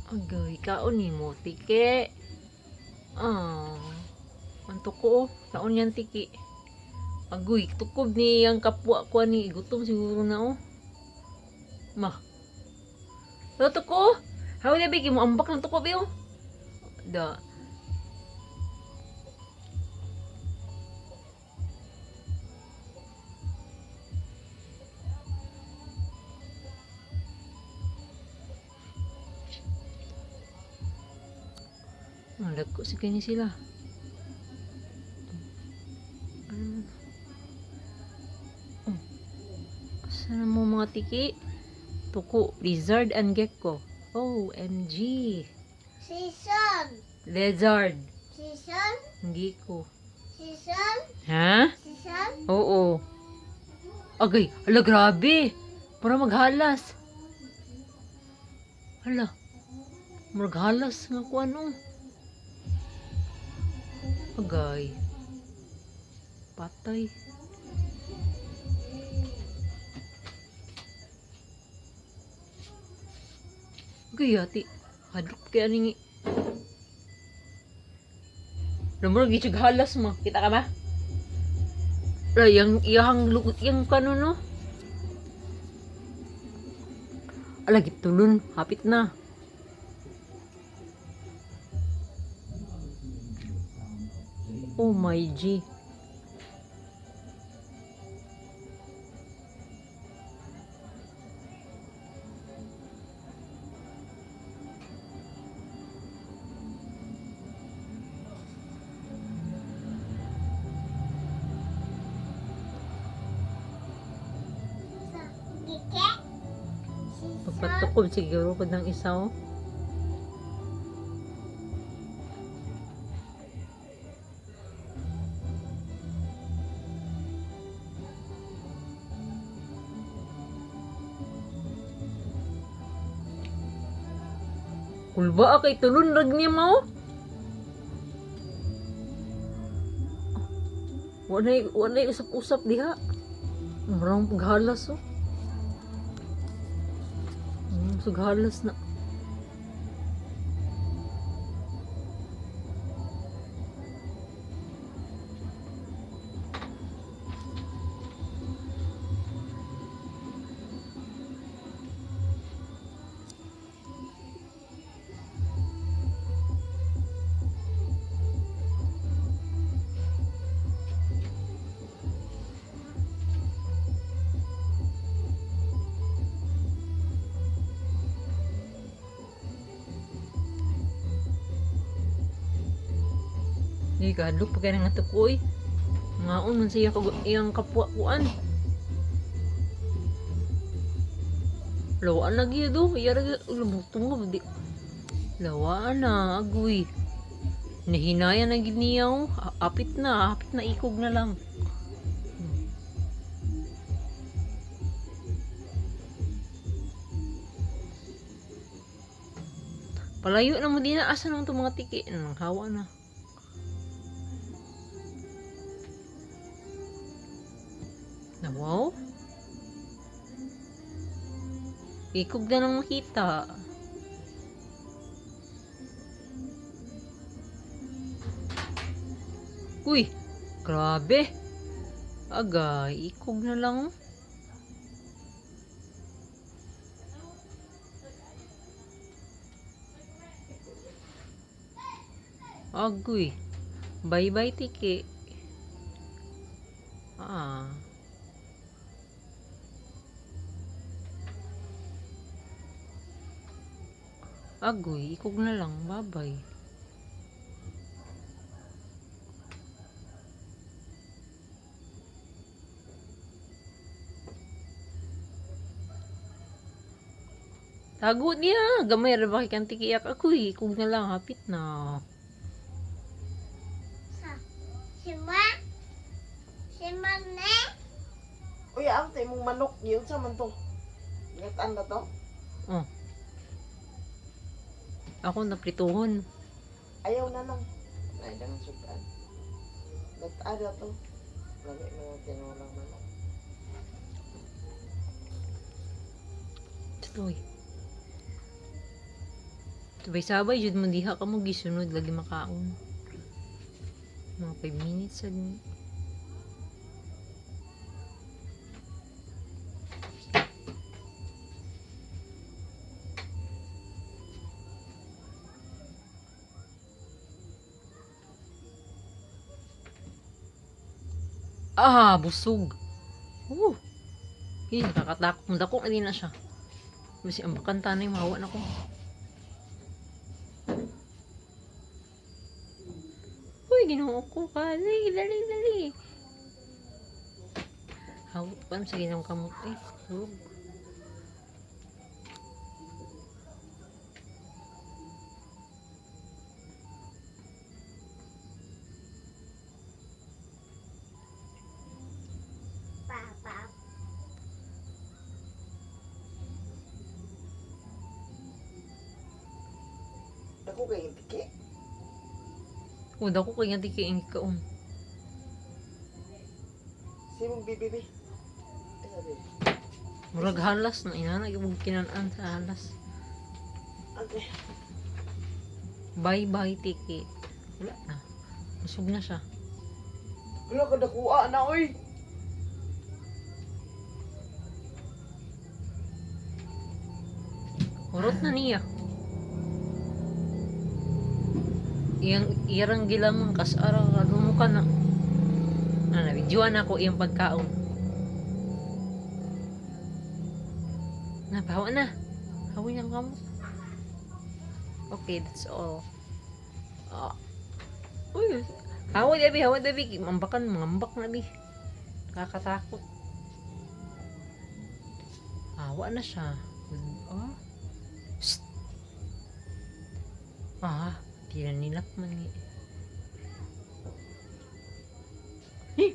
Agay, kaon ni mo, tiki. Ah, ang tuko, oh. Kaon yan, tiki. Agoy, tukob ni ang kapwa ko ni gutom siguro na oh. Ma. Lo tuko. Haw na bigi mo ambak ng tuko biyo. Da. Ang lagko sa kanya sila. Ano man? Oh. Asa na mo mga tiki? Tuko, lizard and gecko. OMG. Season. Lizard. Season. Gecko. Season. Ha? Season. Oo. Agay, hala grabe. Para maghalas. Hala. Maghalas nga ko ano. Agay. Patay. Agay, ati. Hadlok kaya ni. Lumurag halas mo. Kita ka ba? Ay, yang iyahang lukot yang kano no. Ala gitulon, hapit na. Oh my G. Gike. Season. Pagpatukob siguro ko ng isa oh. Kulba kay tulon rag niya mo. Walay usap-usap diha. Marang paghalas oh. Sughalas na. Di kadlok pa kaya nga tukoy. Ngaon man siya iyang kapwa kuan. Lawaan na gyud oh. Iya ra gyud di. Lawaan na agoy. Nahinaya na gyud niya oh. Apit na ikog na lang. Palayo na mo din na asa naman itong mga tiki. Nang hawa na. Na wow. Ikog na lang makita. Uy, grabe. Agay, ikog na lang. Oh. Agoy. Bye-bye, tiki. Ah. Agoy, ikog na lang. Bye-bye. Tago niya. Gamay ra ba kay kang tikiyak ako eh. Ikog na lang. Hapit na. Sa. Sima. Sima ne. Uy, ang sa imong manok yun sa man to. Ngatan na to. Oh. Ako naprituhon. Ayaw na lang. Ay, dangan sudan. Ngatan na to. Lami mo yung tinulang manok. Tutoy. Sabay-sabay jud mo diha ka mo gisunod lagi makaon. Mga 5 minutes sad ni. Ah, busog. Kini nakakatakot. Dako na din na siya. Basi ang bakanta na yung mahawa na ko. Uy, ginoo ko ka. Dali, dali, dali. Hawak pa sa ginong kamot. Ay, hulog. Papa. Dako kay tiki. O, dako kay nga tiki ang kaon. Simong bibi bi. Ay sabi. Murag halas na inana gyud kinan-an sa halas. Ate. Bye bye tiki. Wala na. Busog na siya. Wala ka dakuha na oy. Urot na niya. Iyang irang gilamang kasara ka na. Ah, nabidyoan ako iyang pagkaon. Na, bawa na. Hawin ang kamot. Okay, that's all. Ah. Uy, hawa dabi, hawa dabi. Mambakan, mangambak na bi. Nakakatakot. Hawa na siya. Oh. Psst. Ah, pinanilap man ni. Eh!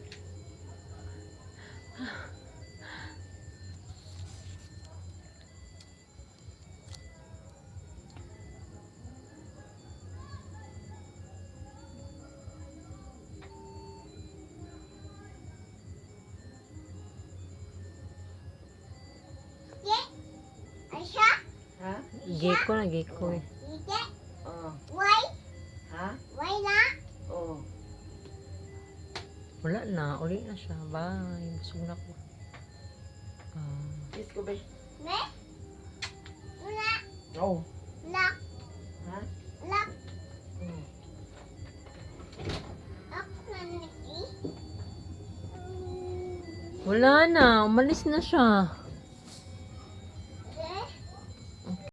Ye. Asya. Ha? Gecko na, gecko eh. Ite. Oh. Way. Ha? Way na. Oh. Wala na, uli na siya. Bye, busog na ko. Ah, Kiss ko be. Me. Una. Oh. Lak. Ha? Lak. Mm. Ako na niki. Wala na, umalis na siya.